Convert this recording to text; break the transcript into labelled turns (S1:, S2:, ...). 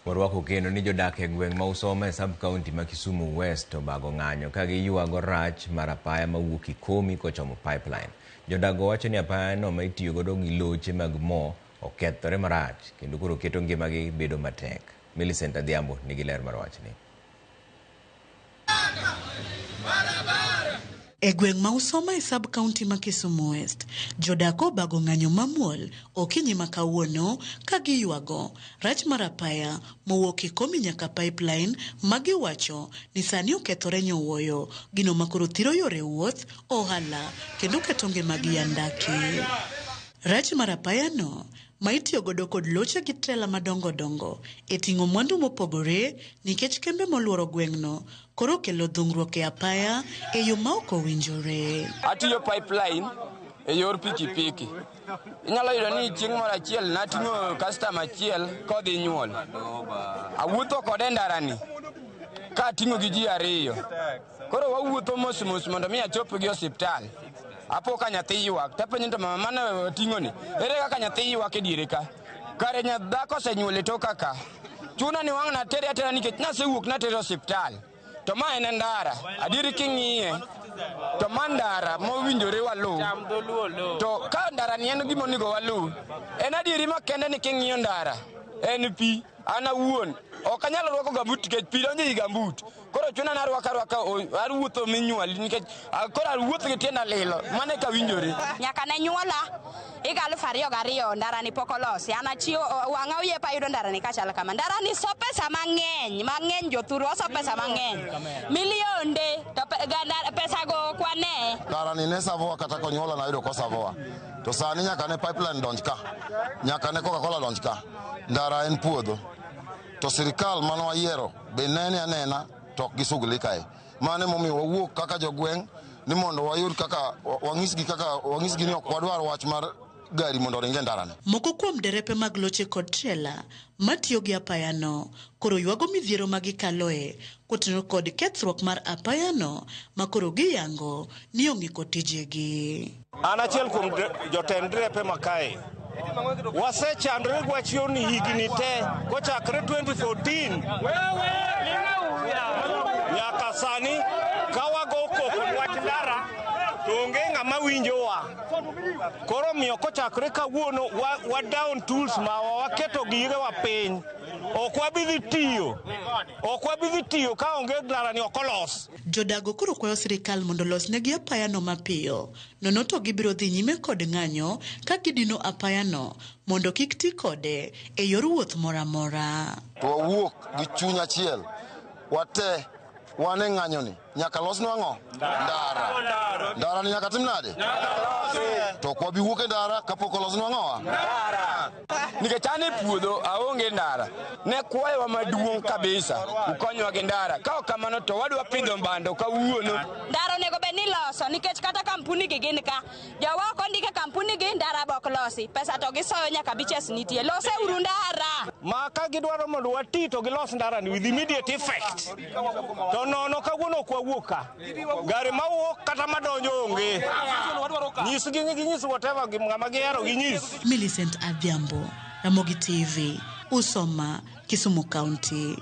S1: Warwako kendo ni jodak e gweng' ma Usoma e sub county ma Kisumu West obago ng'anyo ka giywago rach mar apaya mawuok Kikomi kochomo Pipeline. Jodak go wacho ni apaya no ma itiyo godo gi loche mag mo okethore marach kendo koro keto ngimagi bedo matek. Millicent Adhiambo nigi ler mar wachni.
S2: E gweng' ma Usoma e sub county ma Kisumu West, jodak obago ng'anyo mamuol okinyi ma kawuono ka giywago rach mar apaya mowuok Kikomi nyaka Pipeline ma giwacho ni sani okethore nyowuoyo, gino ma koro thiro yore wuoth, ohala kendo keto ngimagi andaki. Rach mar apaya no ma itiyo godo kod loche gi trela madongo dongo e ting'o mwandu mopogore nikech kembe moluoro gweng'no koro kelo dhungruok e apaya e yo ma ok owinjore.
S3: Atiyo Pipeline e yor pikipiki. Inyalo yudo ni chieng' moro achiel nating'o customer achiel kodhi nyuol. Awuotho kode e ndarani ka ating'o gi ji ariyo. Koro wawuotho mos mos mondo mi achop gi osiptal. Apo ka nyathi ywak, tapenjo ni to mama mane wating'o ni, ere kaka nyathi ywak e diere ka? Kare dhako osenyuol e toka ka. Chuna ni wang' natere atera nikech nasewuok natere osiptal. To ma en ndara, adieri king'iye, to ma ndara mowinjore waluw. To ka ndara ni en gima onego waluw, en adieri makende ni king'iyo ndara, en pi. An awuon, ok anyal rwako gambut nikech pi donjo ei gambut. Koro chuna ni arwako arwaka, awuotho minywali nikech koro awuotho gi tienda lilo, mano eka winjore.
S4: Nyaka ne nyuola higa 2002 ndara ni pok olosi. An achiewo wang'a oyiepo ayudo ndara ni kachal kama. Ndara ni so pesa mang'eny, mang'eny jothuru oso pesa mang'eny. Milionde to pesa go ok wane.
S5: Ndara ni ne savoa kata konyuola nayudo kosavoa. To sani nyaka ne Pipeline donj ka, nyaka ne Coca-Cola donj ka. Ndara en puodho. To sirikal mane wayiero be nene anena to ok gisugli kae. Mano emomiyo wawuok kaka jogweng' ni mondo wayud kaka wang'isgi kaka wang'isgi ni ok wadwar wach mar gari mondo oring e ndarani.
S2: Moko kuom derepe mag loche kod trela matiyo gi apayano koro ywago midhiero ma gikaloe kotenore kod kethruok mar apayano ma koro giyango ni ong'iko tijegi.
S6: An achiel kuom jotend derepe ma kae. Wasechandore gi wach yorni higni te kochakre 2014 nyaka sani ka wago koko wach ndara to onge ng'ama winjowa. Koro omiyo kochakre kawuono wa down tools mawa waketo gigewa piny. Ok wabi dhi tiyo. Ok wabi dhi tiyo ka onge ndara ni ok olos.
S2: Jodago koro kwayo sirikal mondo olosnegi apayano mapiyo, nono to gibiro dhi nyime kod ng'anyo ka gidino apayano mondo kik ti kode e yor wuoth moro amora.
S5: To wawuok gi chuny achiel, wate wan e ng'anyoni nyaka losnwa ang'o? Ndara. Ndara ni nyaka tim nade? To ok wabi wuok e ndara kapok olosnwa ang'owa?
S3: Nikech an e puodho aonge ndara. Ne kwayowa maduong' kabisa ukonywa gi ndara. Ka ok kamano to wadwa pidho bando kawuono.
S4: Ndara onego bed ni iloso nikech kata kampuni gi gin ka. Jowa ok ondik e kampuni gi ndara be ok losi. Pesa to gisoyo nyaka beaches nitie. Lose uru ndara.
S6: Ma ka gidwaro mondo wati to gilos ndara ni with immediate effect. To nono kawuono ok wawuok ka. Gari mawuok kata madonjo onge. Nyisgi ni ginyis whatever ng'ama gihero ginyis.
S2: Millicent Adhiambo, Ramogi TV, Usoma, Kisumu County.